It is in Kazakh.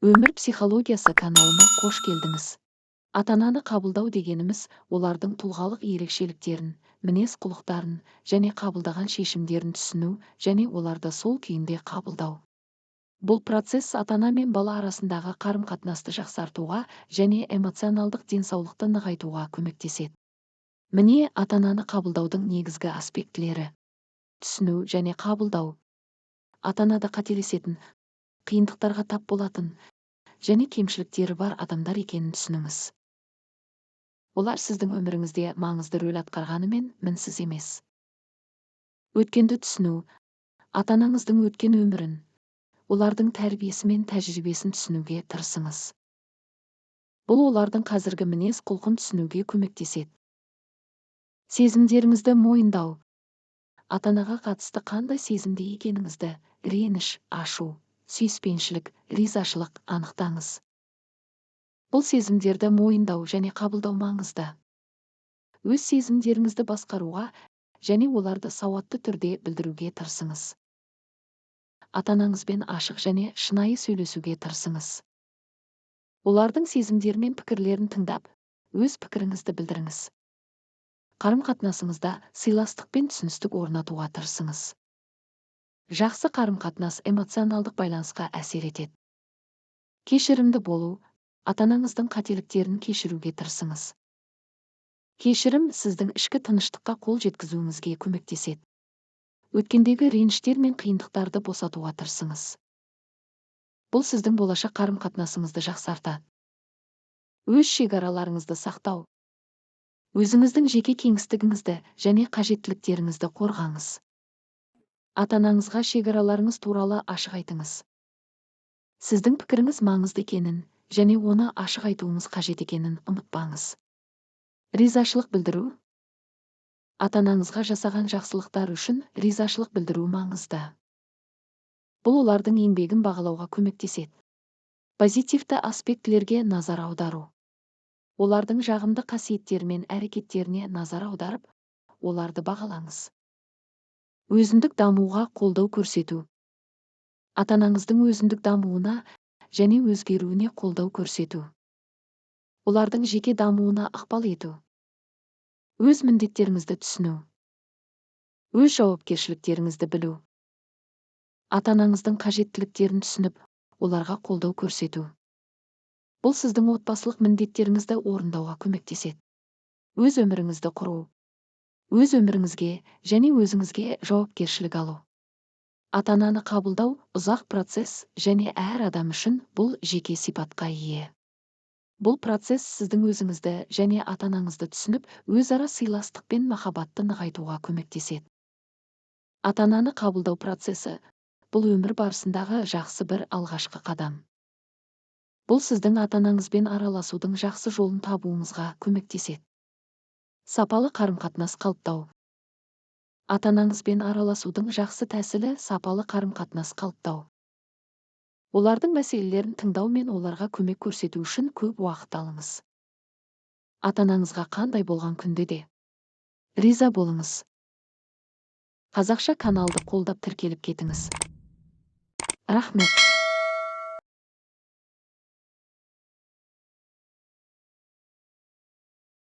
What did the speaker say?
Өмір психологиясы каналыма қош келдіңіз! Ата-ананы қабылдау дегеніміз олардың тұлғалық ерекшеліктерін, мінез-құлықтарын және қабылдаған шешімдерін түсіну және оларды сол күйінде қабылдау. Бұл процесс ата-ана мен бала арасындағы қарым-қатынасты жақсартуға және эмоционалдық денсаулықты нығайтуға көмектеседі. Міне, ата-ананы қабылдаудың негізгі аспектілері. Түсіну және қабылдау. Ата-ана да қателесетін, қиындықтарға тап болатын және кемшіліктері бар адамдар екенін түсініңіз. Олар сіздің өміріңізде маңызды рөл атқарғанымен, мінсіз емес. Өткенді түсіну. Ата-анаңыздың өткен өмірін, олардың тәрбиесі мен тәжірибесін түсінуге тырысыңыз. Бұл олардың қазіргі мінез-құлқын түсінуге көмектеседі. Сезімдеріңізді мойындау. Ата-анаға қатысты қандай сезімде екеніңізді, реніш, ашу, сүйіспеншілік, ризашылық, анықтаңыз. Бұл сезімдерді мойындау және қабылдау маңызды. Өз сезімдеріңізді басқаруға және оларды сауатты түрде білдіруге тырысыңыз. Ата-анаңызбен ашық және шынайы сөйлесуге тырысыңыз. Олардың сезімдері мен пікірлерін тыңдап, өз пікіріңізді білдіріңіз. Қарым-қатынасыңызда сыйластық пен түсіністік орнатуға тырысыңыз. Жақсы қарым-қатынас эмоционалдық байланысқа әсер етеді. Кешірімді болу. Ата-анаңыздың қателіктерін кешіруге тырысыңыз. Кешірім сіздің ішкі тыныштыққа қол жеткізуіңізге көмектеседі. Өткендегі реніштер мен қиындықтарды босатуға тырысыңыз. Бұл сіздің болашақ қарым-қатынасыңызды жақсартады. Өз шекараларыңызды сақтау. Өзіңіздің жеке кеңістігіңізді және қажеттіліктеріңізді қорғаңыз. Ата-анаңызға шекараларыңыз туралы ашық айтыңыз. Сіздің пікіріңіз маңызды екенін және оны ашық айтуыңыз қажет екенін ұмытпаңыз. Ризашылық білдіру. Ата-анаңызға жасаған жақсылықтары үшін ризашылық білдіру маңызды. Бұл олардың еңбегін бағалауға көмектеседі. Позитивті аспектілерге назар аудару. Олардың жағымды қасиеттері мен әрекеттеріне назар аударып, оларды бағалаңыз. Өзіндік дамуға қолдау көрсету. Ата-анаңыздың өзіндік дамуына және өзгеруіне қолдау көрсету. Олардың жеке дамуына ықпал ету. Өз міндеттеріңізді түсіну. Өз жауапкершіліктеріңізді білу. Ата-анаңыздың қажеттіліктерін түсініп, оларға қолдау көрсету. Бұл сіздің отбасылық міндеттеріңізді орындауға көмектеседі. Өз өміріңізді құру. Өз өміріңізге және өзіңізге жауапкершілік алу. Ата-ананы қабылдау ұзақ процесс және әр адам үшін бұл жеке сипатқа ие. Бұл процесс сіздің өзіңізді және ата-анаңызды түсініп, өзара сыйластық пен махаббатты нығайтуға көмектеседі. Ата-ананы қабылдау процесі бұл өмір барысындағы жақсы бір алғашқы қадам. Бұл сіздің ата-анаңызбен араласудың жақсы жолын табуыңызға көмектеседі. Сапалы қарым-қатынас қалыптау. Ата-анаңызбен араласудың жақсы тәсілі сапалы қарым-қатынас қалыптау. Олардың мәселелерін тыңдау мен оларға көмек көрсету үшін көп уақыт алыңыз. Ата-анаңызға қандай болған күнде де риза болыңыз. Қазақша каналды қолдап, тіркеліп кетіңіз. Рахмет.